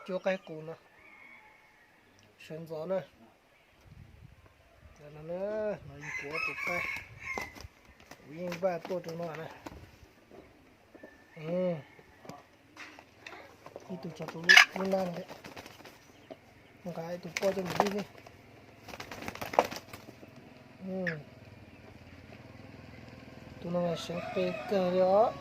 Cuab qaib qus no, sawv ntxov na. Tam no na, no yog kuv ob tug qaib, kuv yeej npaj tuaj rau no na. Ib tug tso rau lub laj, nqa ib tug poj coj mus lij xwb. Tus no seev qe kawg li os.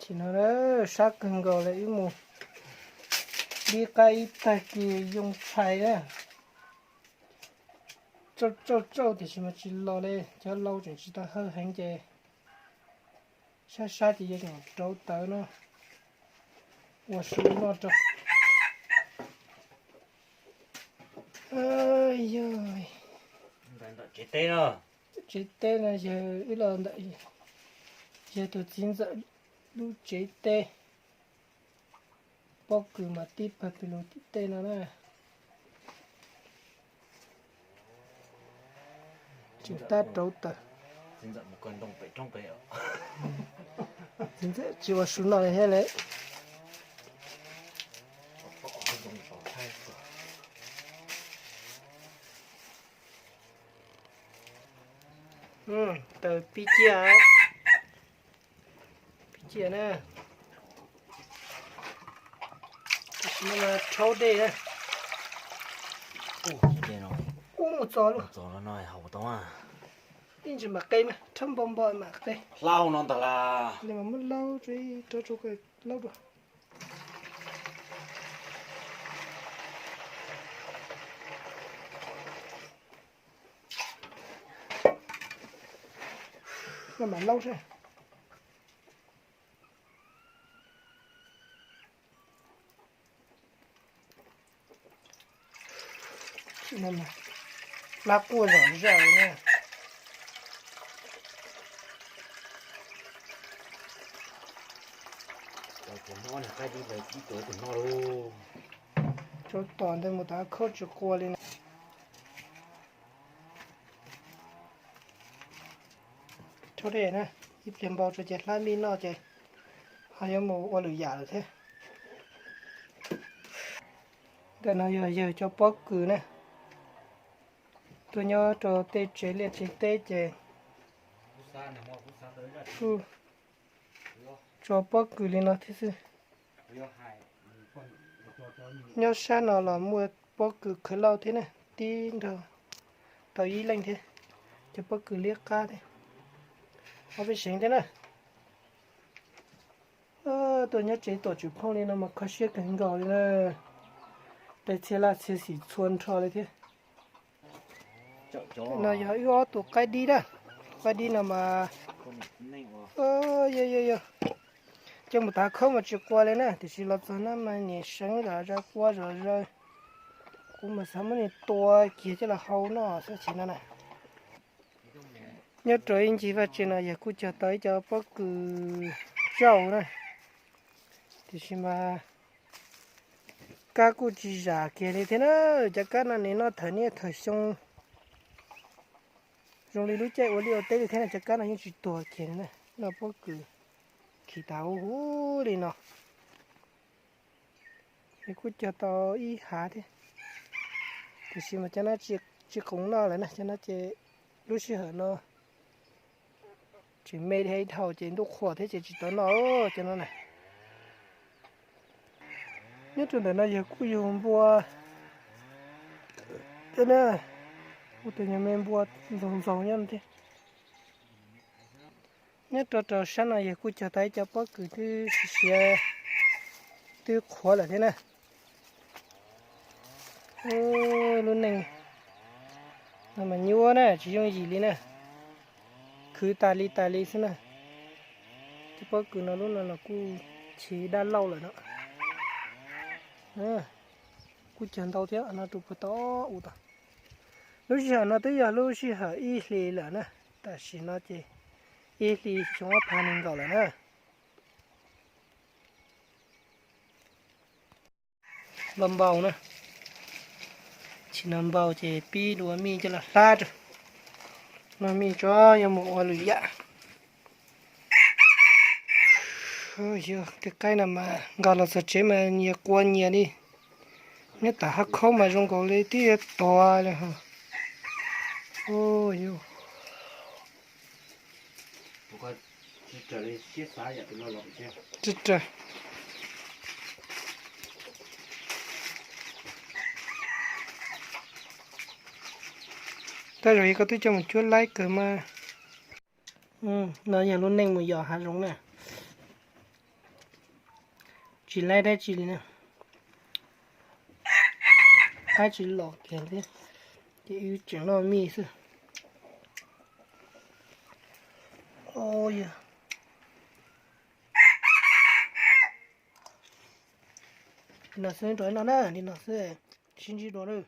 Ces no sab kawg nkaus li, wb mus dib qab ib tag kis yoo tshais na. Tsauj tsauj tsauj tiam sis mas tsis los li, cov lau tseem tsis tau hawj heev ces sab sab ces yuav tsum rauv taws no ua su noj rau. Yog tsev teb no, yog wb los ntawm, yog tus txiv ntxawm lub tsev teb. Pob kws mas tib pawg pes lug tim tej no na. Tseem tab rauv taws. Txiv ntxawm tsis ua su noj li thiab lawm. Taws pib ciaj, pib ciaj na. Tam sim no rhaub dej na. Ub, mus txog lawm. Ib ntsis mam qe mas rhaub npau npau mam qe. Hlau no ntag las. Li mas muab laub rau ib rab tsuag laub dua. Koj mam laub seb. Lab quaj zom zaws na. Tsau tom ntawd mus tod khaub tsis qua li na. Rhaub dej na, ib pliag npau tso ces hlab mij noj ces ho yuav mus ua lwm yam lawm thiab. Ntawm no yog yawg cov pob kws na, tuaj nyob rau tej tsev liaj tsev teb ces tso pob kws li no thiab xwb. Nyob sab no los muaj pob kws khwv lauj thiab na, tib nrog tau ib leej thiab, cov pob kws liab qab thiab. Ob peb seev thiab na. Tuaj nyob tsev tuam tswm phooj li no mas kho siab kawg nkaus li na. Tes txhia laj txhia xim txhua nrho li thiab. No yog wb ob tug qaib dib na. Qaib dib no mas yog yog yog coj mus tav khaub mas tsis qua li na, tiam sis los txog no mas niam seev zom zaws qua zom zaws. Kuv mas xav muab nws tua kiag coj los hau noj xwb ces no na. Nyob rau ib ncig vaj tsev no yog kuj cog tau ib co pob kws zaum na, tiam sis mas kab kuj tsis zam kiag li thiab na. Cov kab no nws noj thawm niaj thawm xyoo, zoo li lub caij ua liaj ua teb li thiab na, cov kab no yeej tsis tuag kiag li na. Noj pob kws khi tas huv huv li no. Nws kuj cog tau ib hav thiab, tiam sis mas cov no tsis qoom noj lawm na, cov no ces lub sij hawm no tseem me dhau ces ntuj qhua thiab ces tsis tau noj cov no na. Nyob rau ntawm no yog kuj yug npua thiab na, kuj tus nyuag me npua ntxoog ntxoog nyob no thiab. Nyob rau rau sab no yog kuj cog tau ib co pob kws twb siav siav, twb qhuav lawm thiab na. Lub neej no mas nyuaj na, tsis yooj yim li na, khwv tas li tas li xwb na. Cov pob kws no lub no los kuj chiv dab laug lawm no. Kuj cog ntau thiab no, rau puag tom u tod. Lub sij hawm no twb yog lub sij hawm ib hlis lawm na, tam sim no ces ib hlis xyoo ob phav nees nkaum lawm na. Npau npau na, tsis no npau ces pib dua mij coj los hlab rau, noj mij tso yuav mus ua lwm yam. Yog tej qaib no mas nqa los txog tsev mas nyias qua nyias li, nyob tom hav khaub mas zoo nkaus li twb yuav tuag li. Tab zaum koj twb coj mus cuab laib kawg mas. No yog lub neej mus yos hav zoov na. Tsis laib dab tsi li na, qaib tsis los kiag thiab, ces wb tseem noj mij xwb. Li no xwb, rau ib no na, li no xwb, sib ntsib dua.